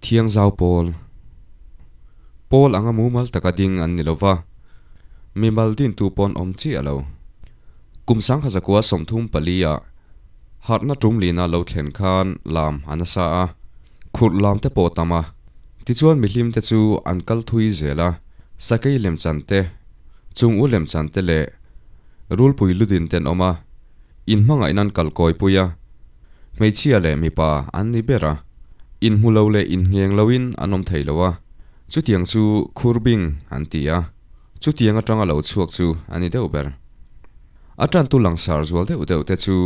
Thiangzau pawl. Pawl anga mumal taka ding an ni lo va, mimal dintu pawn awm chiah lo. Kum 1934 ah harhna tum lina lo thlen khan lam a nasa a, khurh lam te pawh tam a. Tichuan mihlim te chu an kal thui zel a, sakei lemchan te, chung u lemchan te leh rulpui ludin ten awm a, inhmangaihna an kal kawipui a, hmeichhia leh mipa an ni ber a, inhmu lo leh inngheng loin an awm thei lo a, chutiang chu khurbing an ti a, chutiang atanga lo chhuak chu a ni deuh ber. A tantu langsar zual deuh deuh te chu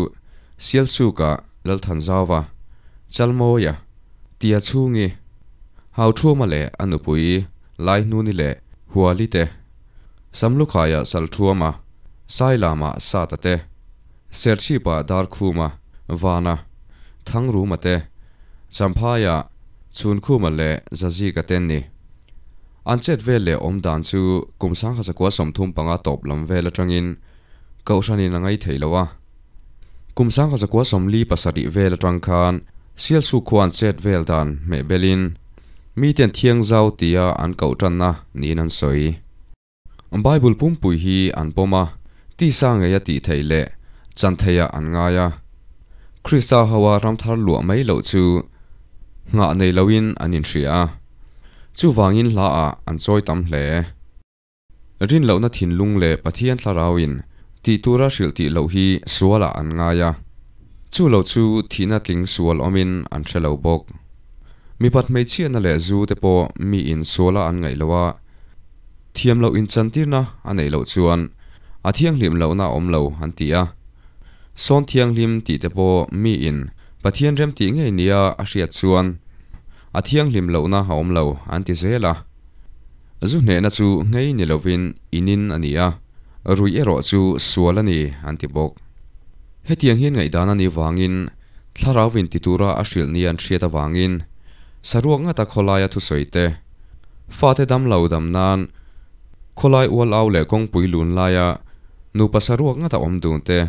Sialsuka Lalthanzauva, Chalmawia, Tia Chhungi, Hauṭhuama leh a nupui Laihnuni leh Huali te, Samlukhaia Salṭhuama, Sailama Sata te, Serchhipa Darkhuma, Vana, Thangruma te, Champhaia Chhunkhuma leh Zazika te an ni. An chet vel leh awm dan chu kum 1935 tawp lam vel atangin Kohhranin a ngaithei lo a. Kum 1947 vel atang khan Sialsu khua an chet vel dan hmeh belin miten Thiangzau tia an koh tanna niin an sawi. Bible pumpui hi an pawm a, tisa ngeia tih theih leh chan theihah an ngai a. Krista hoa ramthar luah mai loh chu nghah nei loin an inhria a, chuvangin hlaah an chawi tam hle. Rin lohna thinlung leh Pathian thlarauin tih tura hrilh tih loh hi sualah an ngai a, chu lo chu thihna tling sual awmin an hre lo bawk. Mipat hmeichhiatna leh zu te pawh miin suala an ngaih loh a, thiam loh inchantirna a neih loh chuan a thianghlim lohna a awm lo an ti a. Sawn thianghlim tih te pawh miin Pathian rem tih ngei nia a hriat chuan a thianghlim lohna a awm lo an ti zel a. Zu hnehna chu nghei ni lovin inin a ni a, ruih erawh chu sual a ni an ti bawk. Hetiang hian ngaihdan a nih vangin thlarau in ti tura a hrilh nia an hriat avangin saruak ngata khawlaia thusawi te, fate dam lo dam nan khawlai ual au leh kawngpui lun laia nupa saruak ngata awm dun te,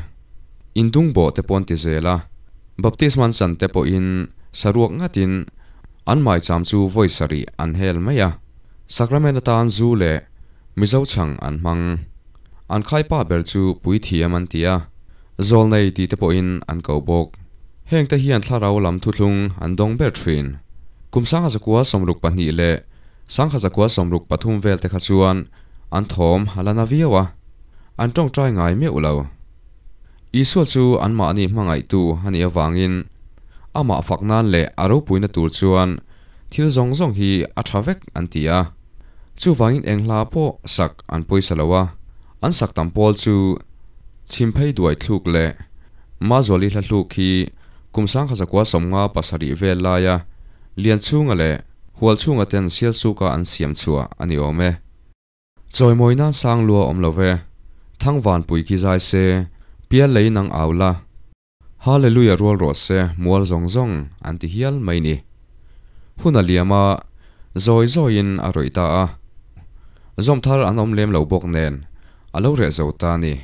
indung bawh te pawh an ti zel a, baptisman chan te pawhin saruak ngatin an maicham chu vawi sarih an hel mai a, sacrament atan zu leh Mizo chhang an hmang. An khaipa ber chu puithiam an ti a, zawlnei tih te pawhin an ko bawk. Hengte hian thlarau lam thuthlung an dawng ber thin. Kum 1962 leh 1963 vel te kha chuan an thawm a la na viau a, an tawngtai ngai meuh lo. Isua chu anmahni hmangaihtu a nih avangin amah fak nan leh a ropuina tur chuan thil zawng zawng hi a tha vek an ti a. Chuvangin eng hla pawh sak an pawisa lo a, an sak tam pawl chu chhimphei duai thluk leh Mazuali hla hluk hi kum 1957 vel laia Lianchhunga leh Hualchhunga ten Sialsuka an siam chhuah a ni awm e. Chawimawi nan sang lua awm lo ve, Thangvanpui khi zai se, pial lei nang au la. Hallelujah rual rawh se mual zawng zawng an ti hial mai ni. Hun a liam a, zawi zawiin a rawih ta a. Zawm thar an awm lem lo bawk nen a lo reh zo ta ni.